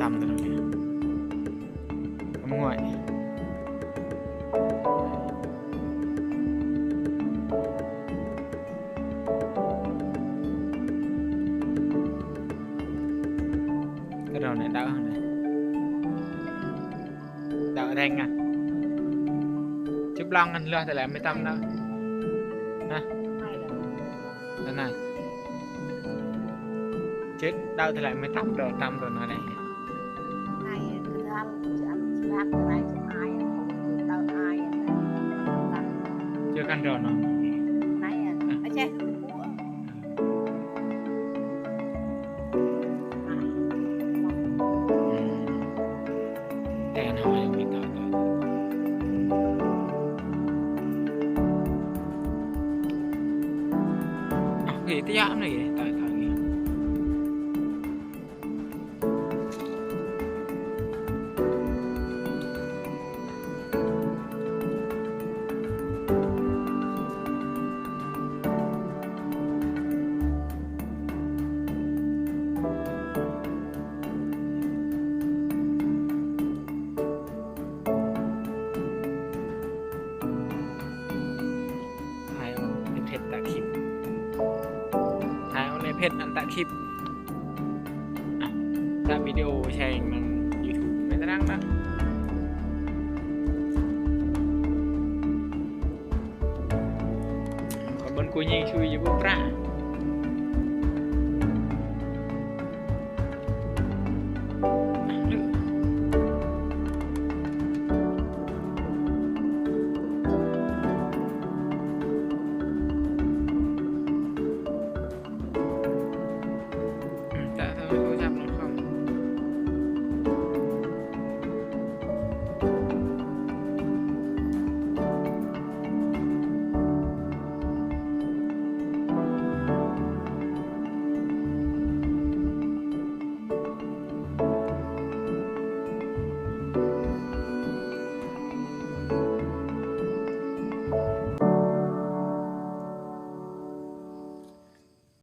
ກຳຫ້ວຍ ກະດອນໃນດາວຫັ້ນນະ ດາວແດງນະ ຈຸບລອງກັນເຫຼືອແຕ່ລະ ໄມ່ຕຳແລ້ວນະ. ອັນນັ້ນ ເຈັດດາວເທົ່າໃດ ໄມ່ຕຳດອກ ຕຳໂດນເທົ່າໃດ ເຈີກັນດອນເນາະ. ແຕ່ອັນເຮົາຍັງມີ ຕາຍ ຕາຍ ຕາຍ ເອີ ຕາຍ ຕາຍ ຕາຍ. ຖ່າຍເອົາໃນເພຈຕາຄລິບ ຖ່າຍເອົາໃນເພຈອັນຕາຄລິບ ຕາວິດີໂອແຊງນຳຢູທູບ ແມ່ນຕາໜັງນະ. ກະເບິ່ງກູຍິງຊຸຍຢູ່ບໍ່ປະ